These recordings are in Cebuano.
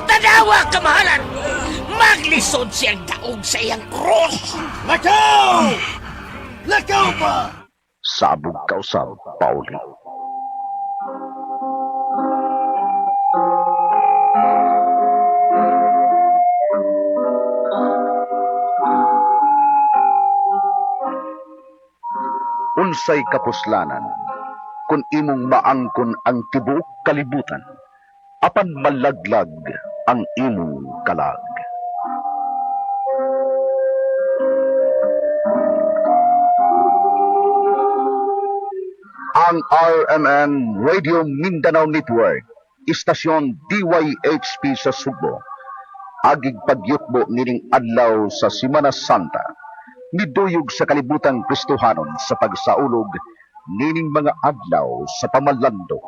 Tanawa, kamahalan! Maglisod siyang daog sa iyang krus! Lakaw! Lakaw pa! Sabog kausab, Pauli. Unsay kapuslanan kung imong maangkon ang tibuok kalibutan apan malaglag ang imong kalag. Ang RMN Radio Mindanao Network, istasyon DYHP sa Sugbo, agig pagyutbo nining adlaw sa Simana Santa, niduyog sa kalibutang Kristohanon sa pagsaulog nining mga adlaw sa pamalando.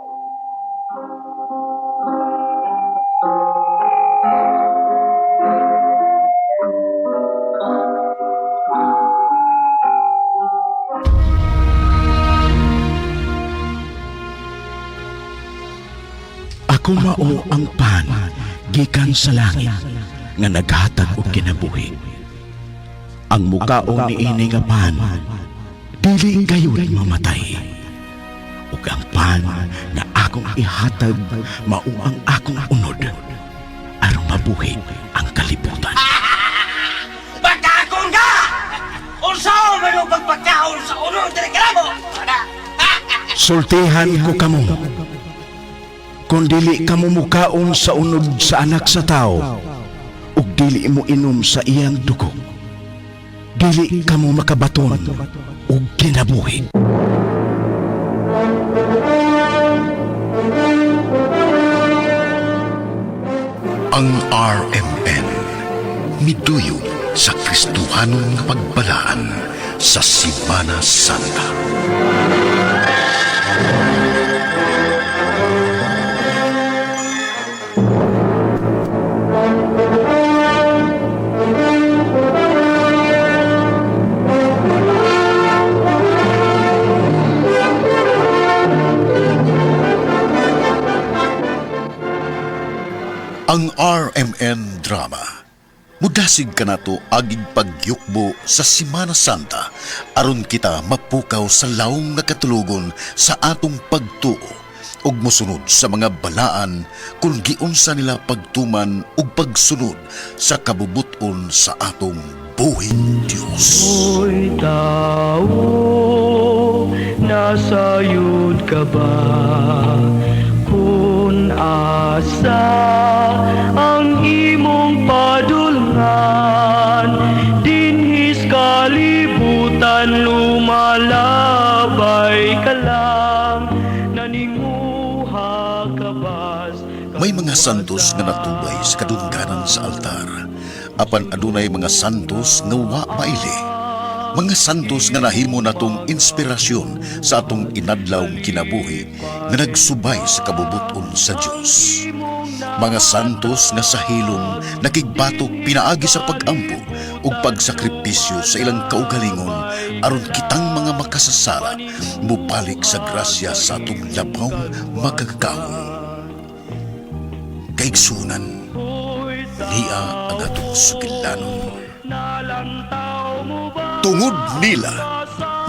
Ako mao ang pan gikan sa langit nga naghatag og kinabuhi. Ang mukaon niini nga pan dili gayud mamatay. Ug ang pan nga akong ihatag mao ang akong unod aron mabuhi ang kalibutan. Pagkaon ka! Unsa man ang pagpagkaon sa unod diri kanamo? Ana! Sultihan ko kamo. Kung dili kamo mukaon sa unod sa anak sa tao, ug dili mo inom sa iyang dugo, dili kamo makabaton og kinabuhi. Ang RMN miduyog sa Kristohanon nga pagbalaan sa Simana Santa. Ang RMN Drama. Mudasig kanato agig pagyukbo sa Simana Santa aron kita mapukaw sa lawom nga katulugon sa atong pagtuo ug mosunod sa mga balaan kung giunsa nila pagtuman ug pagsunod sa kabubuton sa atong buhing Dios. Hoy tao, nasa yud ka ba? Kung asa ang imong padulngan, dinhis kalibutan lumalabay ka lang, naninguha ka ba? May mga santos nga natubay sa kadungganan sa altar. Apan adunay mga santos nga wa maili. Mga santos nga nahimo natong inspirasyon sa atong inadlawng kinabuhi nga nagsubay sa kabubuton sa Dios. Mga santos nga sa hilom nakigbatok pinaagi sa pagampo ug pagsakripisyo sa ilang kaugalingon aron kitang mga makasasala mubalik sa grasya sa atong labaw makagagahom. Kaigsunan, niya ang atong sugilanon. Tungod nila,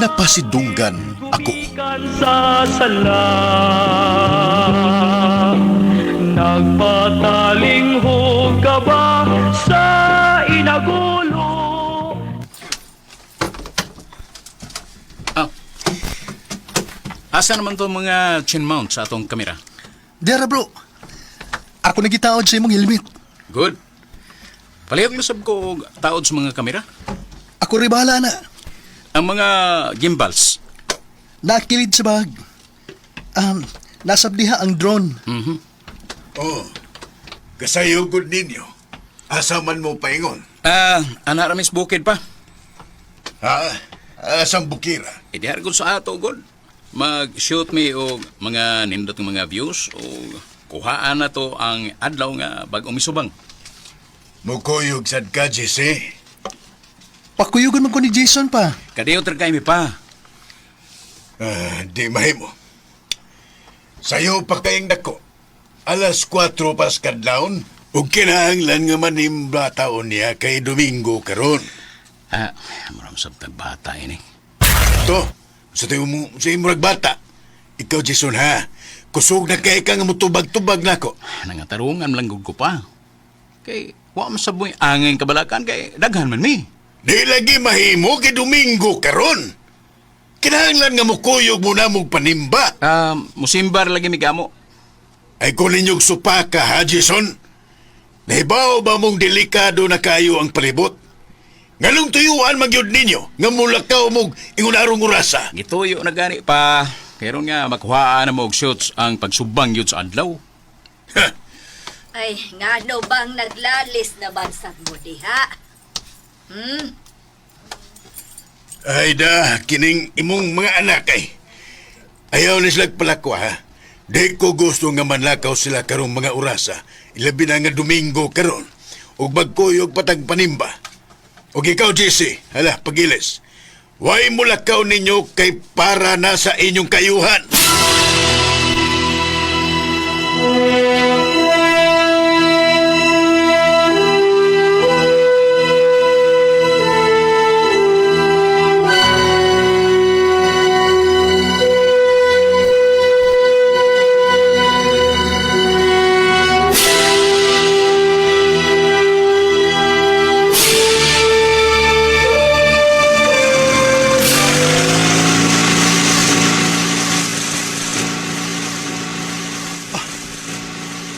napasidunggan ako. Gikan sa sala, nagpatalinghog ka ba sa inagulo? Ah. Asa naman to mga chin mount sa atong kamera? Dera bro, ako nagitaod sa imong helmet. Good. Palihog lusab ko og taod sa mga kamera. Ako rin bahala na. Ang mga gimbals. Nakilid sa bag. Nasab diha ang drone. Oh, kasayugod ninyo. Asa man mo paingon? Ah, ana ramis bukid pa. Ha? Asang bukira? E diha gud sa ato god. Mag-shoot me og mga nindot nga mga views o kuhaan na to ang adlaw nga bag-ong misubang. Mukuyog sad ka, Jesse. Pakuyugon man ko ni Jason pa. Kadiyo tra kay mi pa. Ah, di mahimo. Sayo pa kayong dako. Alas 4 pas kadlawon, Ug kinahanglan nga manimba taon niya kay Domingo karon. Ah, maram sa tagbata ini. To, sa tayo mo, sa imo bata. Ikaw, Jason, ha? Kusog na kay ka nga mutubag-tubag nako. Nangatarungan lang gud ko pa. Kay wa man sa buhay angin kabalakan kay daghan man mi. Di lagi mahimo kay Domingo karon. Kinahanglan nga mukuyog mo na mong panimba. Musimbar lagi mi kamo. Ay kung ninyong supaka, ha, Jason? Nahibaw ba mong delikado na kayo ang palibot? Nganong tuyuan magyud ninyo nga mulakaw mong ingunarong orasa? Gituyo na gani pa. Pero nga makuhaan na mo og shots ang pagsubang yun sa adlaw. Ha, Ay, ngano bang naglalis na bansag mo diha? Hmm? Ay da, kining imong mga anak ay. Ayaw ni sila palakwa ha. Di ko gusto nga manlakaw sila karong mga orasa. Ilabi na nga Domingo karon. Ug magkuyog patag panimba. Ug ikaw, JC, hala, pagilis. Way mulakaw ninyo kay para na sa inyong kayuhan.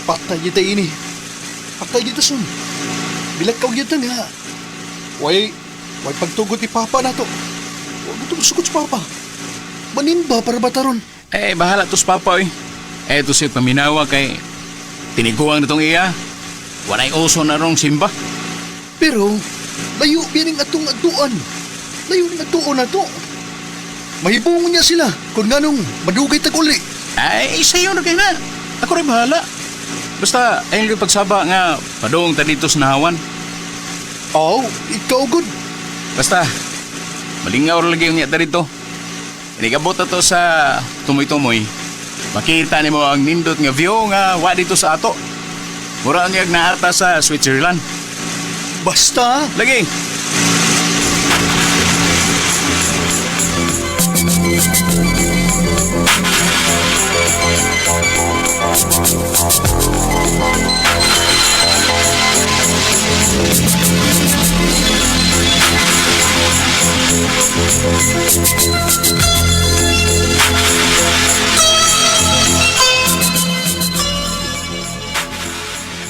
Patay kita ini. Patay kita son. Bilag ka gyud nga. Way, way pagtugot ni Papa na to. Huwag ito sugod sa Papa. Manimba para bataron. Eh, bahala tos papa oy. Eh, to siya paminawa kay tiniguang na tong iya. Walay uso na rong simba. Pero, layo bining atong atuan. Layo ning atuon na to. Mahibungon niya sila kung nganong madugay tag uli. Ay, sayo na kayo na. Ako rin bahala. Basta, ayun yung pagsaba nga, padung ta dito sa nahawan. Aw, ikaw good. Basta, malingaw ra lagi yung niya dito. Inigabot na to sa tumoy-tumoy. Makita nimo ang nindot nga view nga wa dito sa ato. Mura niya naarta sa Switzerland. Basta, Lagi.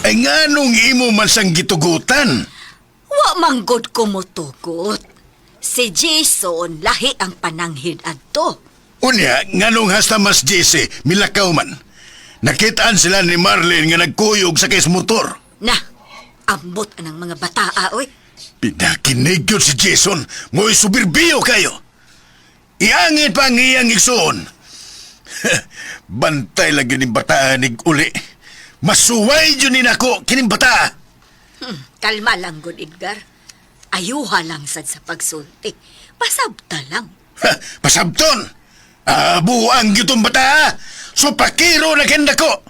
Ay nganong imo man sang gitugutan? Wa manggod ko motugot. Si Jason lahi ang pananghid adto. Unya, nganong hasta mas JC, milakaw man. Nakitaan sila ni Marlene nga nagkuyog sa kay motor. Na, ambot anang mga bataa oy. Pinakinig yun si Jason. Mo'y subirbiyo kayo. Iangit pa ang iyang igsoon. Bantay lang yun yung bataan nig uli. Masuway yun ni nako kining bataa. Kalma lang gud Edgar. Ayuha lang sad sa pagsulti. Pasabta lang. Ha, pasabton! Abuang gitong bataa! So pakiro na kenda ko!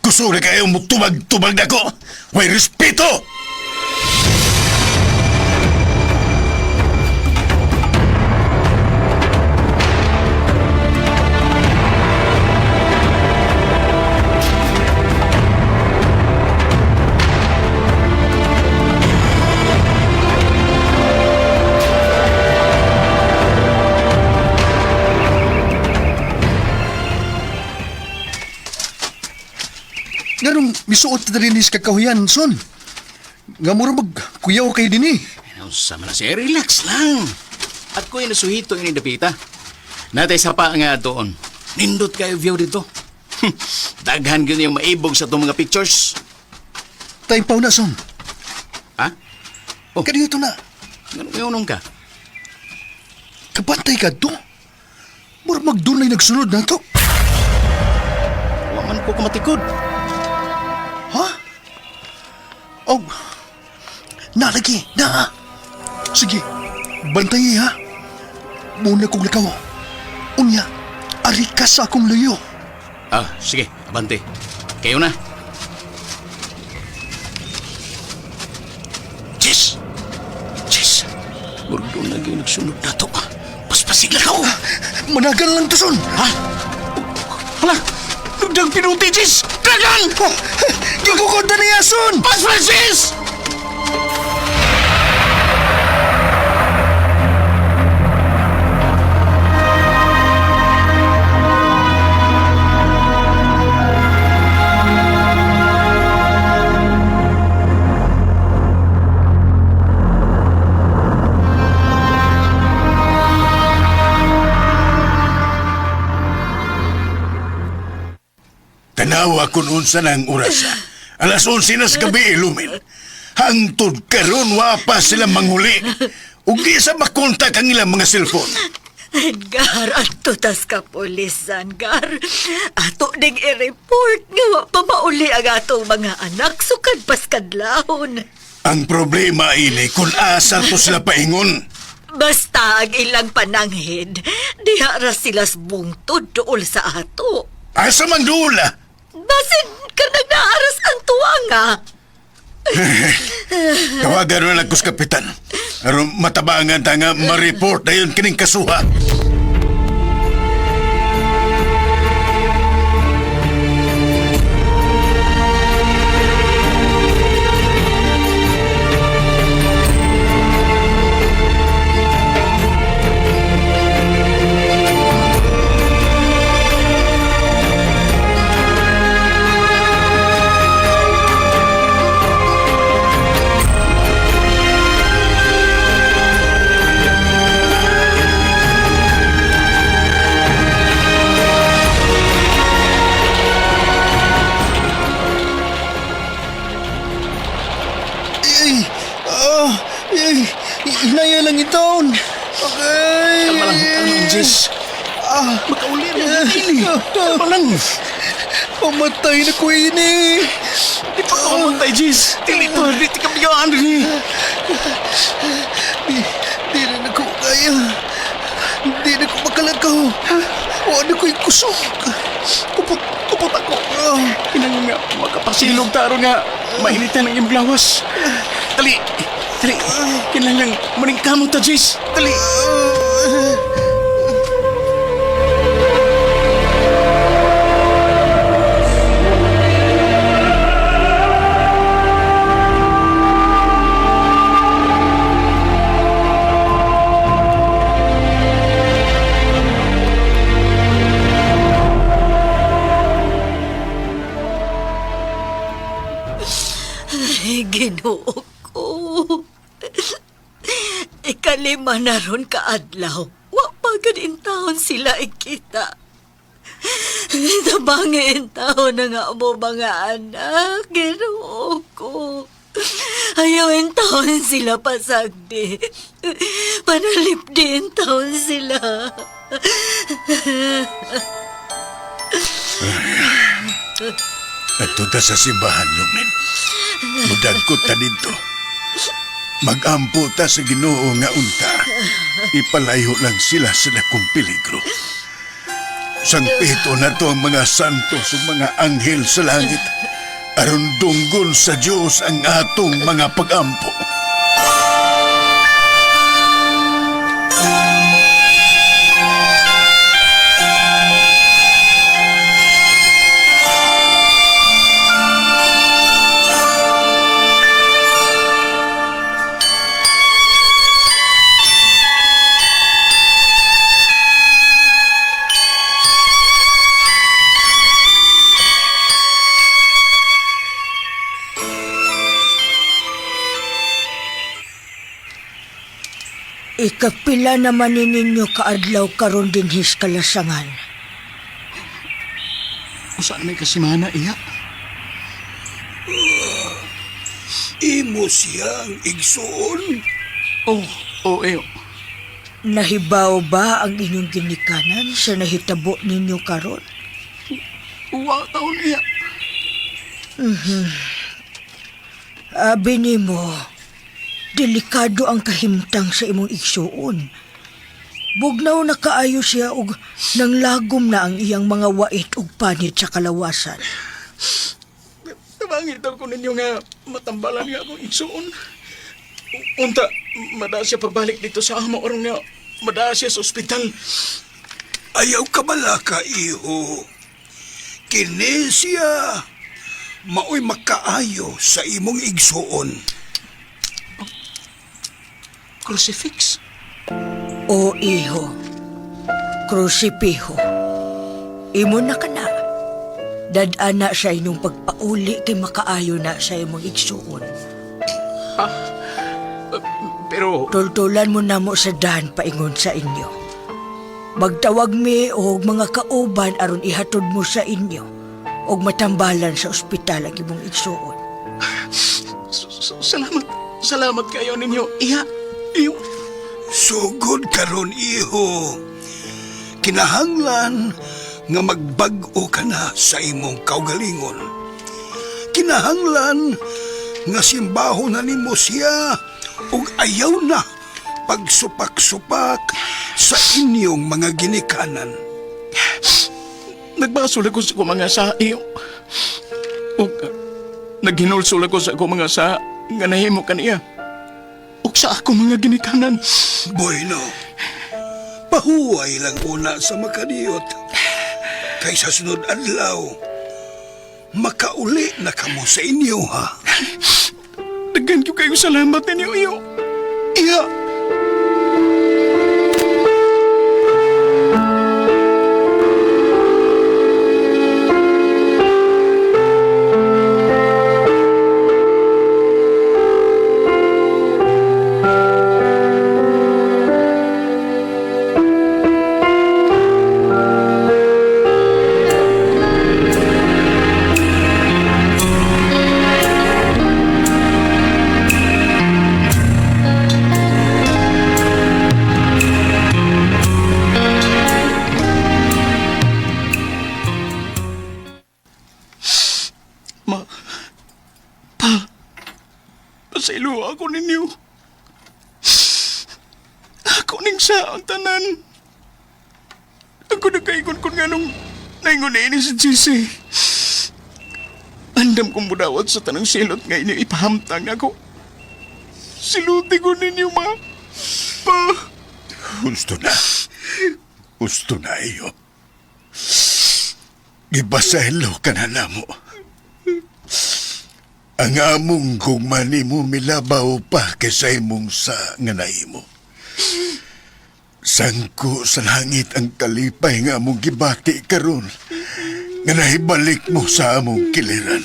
Kusog na kayo mo tubag-tubag na ko! Way respeto! nganong misuot ta dinhi sa kakahuyan, son. Nga mura mag kuyaw kay dinhi. Ano sa man na siya, relax lang. At ko'y nasuhito ini dapita. Natay sa pa nga doon. Nindot kayo view dito. Daghan gyud yung maibog sa itong mga pictures. Time pa na, son. Ha? Oh. Kaniyo to na. Ganun kayo ka? Kabantay ka do. Mura magdunay nagsunod na to. Wa man ko kumatikod. Ha? Oh. Nalagi, na. Sige, bantay ha. Muna kong lakaw. Unya, ari ka sa akong luyo. Ah, sige, abante. Kayo na. Murag doon na gyud nagsunod nato. Paspasig lang ako. Managan lang to, son. Ha? Hala! Nagdang pinuti, Jis! Dagan! Gigukod na niya, son! Pas Francis! Tanawa kun unsa na ang oras. Alas 11 na sa gabi, Lumen. Hangtod karon wa pa sila manghuli. Ug di sa makontak ang ilang mga cellphone. Edgar, ato tas kapulisan, Gar. Ato ding i-report nga wa pa mauli ang atong mga anak sukad paskadlawon. Ang problema ini kung asa to sila paingon. Basta ang ilang pananghid, diha ra sila sa bungtod duol sa ato. Asa man dula? Basin kanang naaras ang tuwanga. Tawagan na lang ko sa kapitan. Aron matabangan ta nga ma-report na yun kining kasuha. Ay, ah, ay, hinaya lang itaon. Okay. Kalma lang, kalma lang, Jis. Ah, Makauli rin ang ini. Kalma lang. Pamatay na ko ini. Di pa ka mamatay, Jis. Dili pa, di ka biglaan rin. Di, di na ko kaya. Di na ko makalakaw. Wa na ko'y kusog. Kupot, kupot ako. Ah, Kinang nga, makapasilog taro nga. Mainitan ang imong lawas. Dali, dali. Kinahanglan maningkamot ta, Jis. Dali. Ay, Ginoo ko. Ikalima na ron kaadlaw. Wa pa gud taon sila ikita. Tabangin taon na nga mo mga anak. Ginoo ko. Ayaw taon sila pasagdi. Panalip din taon sila. Adto ta sa simbahan, Lumen. Mudagkot ta didto. Magampo ta sa Ginoo nga unta. Ipalayo lang sila sa dakong peligro. Sangpito na to ang mga santos ug mga anghel sa langit. Aron dunggon sa Dios ang atong mga pagampo. Ikapila naman ni ninyo kaadlaw karon dinhis kalasangan. Saan may kasimana, iya? Imo siyang igsoon. Oh, oh, eh. Nahibaw ba ang inyong ginikanan sa nahitabo ninyo karon? Wa taon, iya. Abi nimo, delikado ang kahimtang sa imong igsuon. Bugnaw na kaayo siya og nanglagom na ang iyang mga wait ug panit sa kalawasan. Tabangin daw ko ninyo nga matambalan nga akong igsuon. Unta, madaa siya pagbalik dito sa amo aron nga madaa siya sa ospital. Ayaw ka balaka, iho. Kini siya maoy makaayo sa imong igsuon. Crucifix? O iho, krusipiho, imo na ka na. Dad-ana sa inyong pagpauli kay makaayo na sa imong igsuon. Pero Tultulan mo namo sa daan paingon sa inyo. Magtawag mi og mga kauban aron ihatod mo sa inyo og matambalan sa ospital ang imong igsuon. Salamat. Salamat kayo ninyo. Iya, iyo. Sugod karon iho. Kinahanglan nga magbag-o ka na sa imong kaugalingon. Kinahanglan nga simbaho na nimo siya ug ayaw na pagsupak-supak sa inyong mga ginikanan. Nagbasol ako sa akong mga sa iyo. Ug naghinulsol ako sa akong mga sa nga nahimo kaniya. Ug sa akong mga ginikanan. Bueno, pahuway lang una sa makadiyot. Kay sa sunod adlaw, makauli na kamo sa inyo ha. Daghan ko kayo salamat ninyo iyo. Iya. Ma. Pa. Pasaylo ako ninyo. Ako ning sa ang tanan. Ako nagkaingon ko nga nung naingon na ini si Jesse. Andam kong budawat sa tanang silot nga inyo ipahamtang ako. Siluti ko ninyo, ma. Pa. Gusto na. Gusto na iyo. Gibasahilo ka na namo. Ang among gugma nimo milabaw pa kaysa imong sa nga naimo. Sangko sa langit ang kalipay nga among gibati karon nga nahibalik mo sa among kiliran.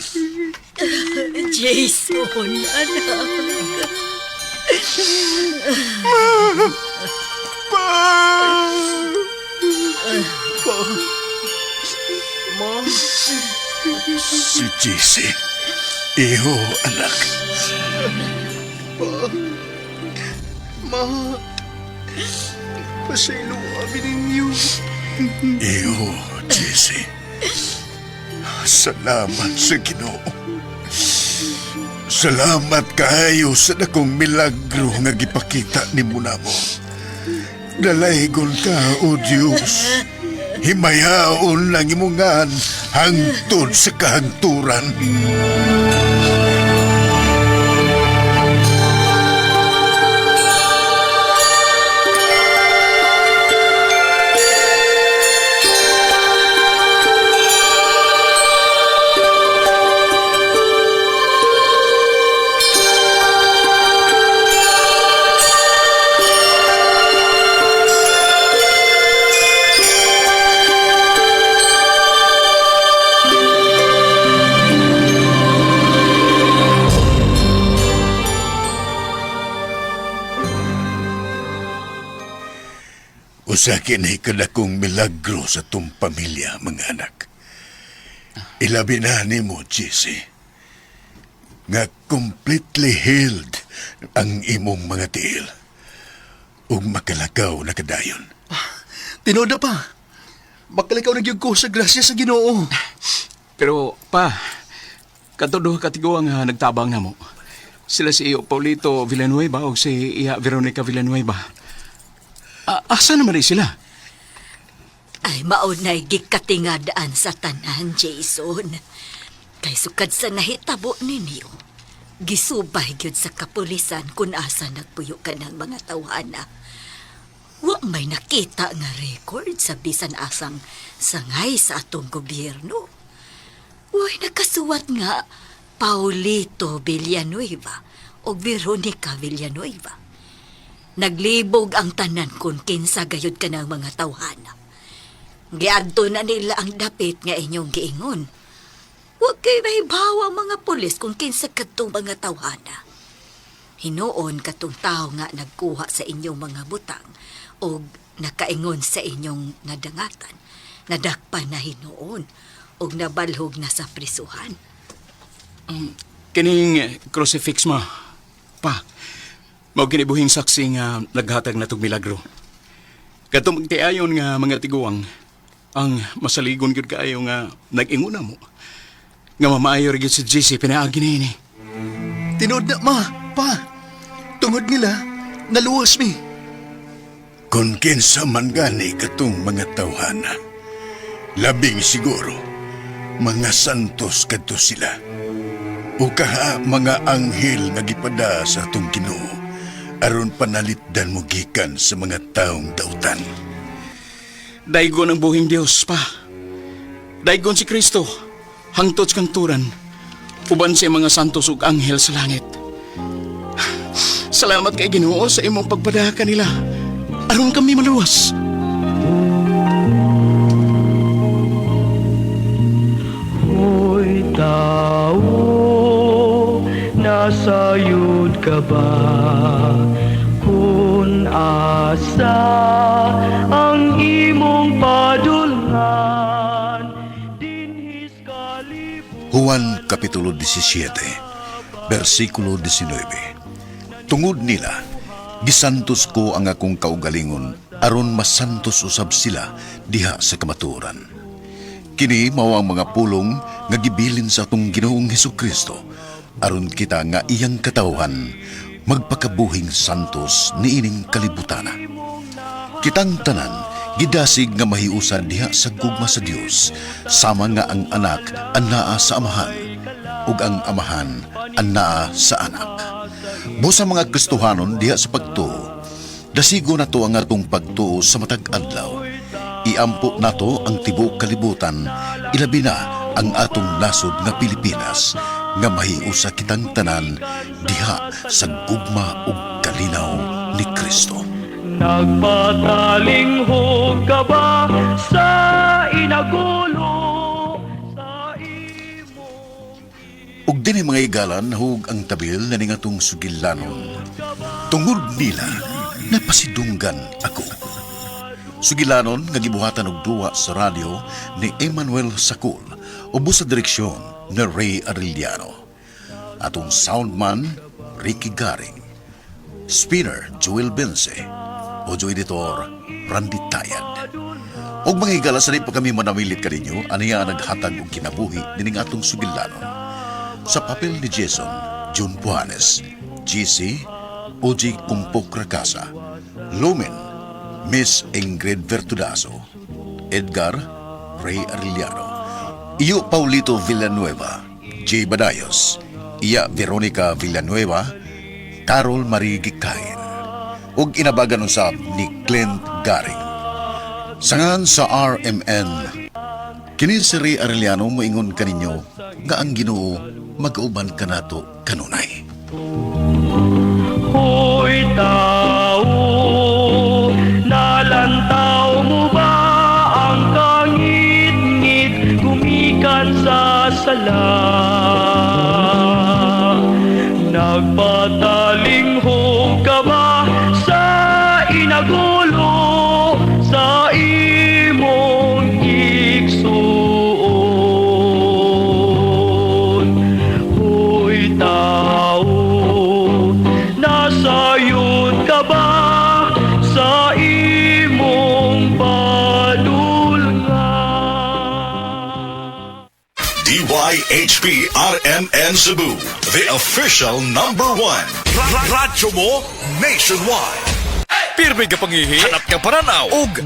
Jason, anak. Si Jesse. Iho, anak. Ma, pasaylo abi ninyo. Iho, Jesse. Salamat sa Ginoo. Salamat kaayo sa dakong milagro nga gipakita nimo namo. Dalaygon ka, O Dios. Himayaon lang imungan hangtod sa kahangturan. Usa kini kadakong milagro sa tong pamilya, mga anak. Ilabi na nimo, Jesse, nga completely healed ang imong mga tiil ug makalakaw na kadayon. Tinoda pa. Makalikaw na gyud ko sa grasya sa Ginoo. Pero, pa, kadto duha ka tiguang nga nagtabang namo. Sila si Iyo Paulito Villanueva o si Iya Veronica Villanueva. Asa naman rin sila? Ay, maunay gikatingadaan sa tanan, Jason. Kay sukad sa nahitabo ninyo. Gisubay gyud sa kapulisan kung asa nagpuyo ka ng mga tawhana. Wa may nakita nga record sa bisan asang sangay sa atong gobyerno. Uy, nakasuwat nga Paulito Villanueva o Veronica Villanueva. Naglibog ang tanan kung kinsa gayud ka ng mga tawhana. Giadto na nila ang dapit nga inyong giingon. Huwag kay mahibaw ang mga pulis kung kinsa kadtong mga tawhana. Hinuon katong tao nga nagkuha sa inyong mga butang o nakaingon sa inyong nadangatan. Nadakpan na hinuon o nabalhog na sa prisuhan. Kining crucifix ma. Pa. Mao kinibuhing saksi nga naghatag na tog milagro. Kadtong magtiayon nga mga tiguang ang masaligon gyud kaayo nga nag-ingon na mo. Nga mamaayo ra gyud si JC pinaagi niini. Tinuod na, ma, pa. Tungod nila, naluwas mi. Kung kinsa man gani katong mga tawhana, labing siguro, mga santos kadto sila. O kaha mga anghel nga gipada sa atong Ginoo, aron panalitdan mo gikan sa mga taong dautan. Daygon ang buhing Dios pa. Daygon si Kristo hangtod sa kangturan uban sa mga santos ug anghel sa langit. Salamat kay Ginoo sa imong pagpada kanila. Aron kami maluwas. Hoy tao, nasayod ka ba? Kung asa ang imong padulngan, dinhis kalibutan. Juan Kapitulo 17, versikulo 19. Tungod nila, gisantos ko ang akong kaugalingon aron masantos usab sila diha sa kamatuoran. Kini mao ang mga pulong nga gibilin sa atong Ginoong Hesukristo aron kita nga iyang katawhan magpakabuhing santos niining kalibutana. Kitang tanan gidasig nga mahiusa diha sa gugma sa Dios, sama nga ang anak anaa sa amahan ug ang amahan anaa sa anak. Busa mga Kristohanon diha sa pagtuo, dasigo nato ang atong pagtuo sa matag adlaw. Iampo nato ang tibuok kalibutan, ilabi na ang atong nasod nga Pilipinas, nga mahiusa kitang tanan diha sa gugma ug kalinaw ni Kristo. Nagpatalinghog ka ba sa inagulo sa imong Ug dinhi mga igalan nahug ang tabil na ning atong sugilanon. Tungod nila napasidunggan ako. Sugilanon nga gibuhatan og duwa sa radyo ni Emmanuel Sakul ubos sa direksyon ni Ray Arellano. Atong soundman Ricky Garing. Spinner Joel Bense. Audio editor Randy Tayad. Og mga higala sa pa kami manamilit kaninyo, aniya ang naghatag og kinabuhi nining atong sugilanon. Sa papel ni Jason, June Puanes, GC, OG Kumpok Rakasa, Lumen, Miss Ingrid Vertudazo, Edgar, Ray Arellano, Iyo Paulito Villanueva, J. Badayos, Iya Veronica Villanueva, Carol Marie Gikain, ug inabagan usab ni Clint Garing. Sangan sa RMN, kini si Ray Arellano moingon kaninyo nga ang Ginoo magauban kanato kanunay. Hoy tao, nalantaw mo ba ang kangit-ngit gumikan sa sala? Nagpatalinghog ka ba sa inagulo sa imong igsuon? Hoy tao, nasayod ka ba sa imong padulngan? DYHP RMN Cebu, the official number one. Radyo mo nationwide. Pirmi ka pangihi, hanap ka pananaw, ug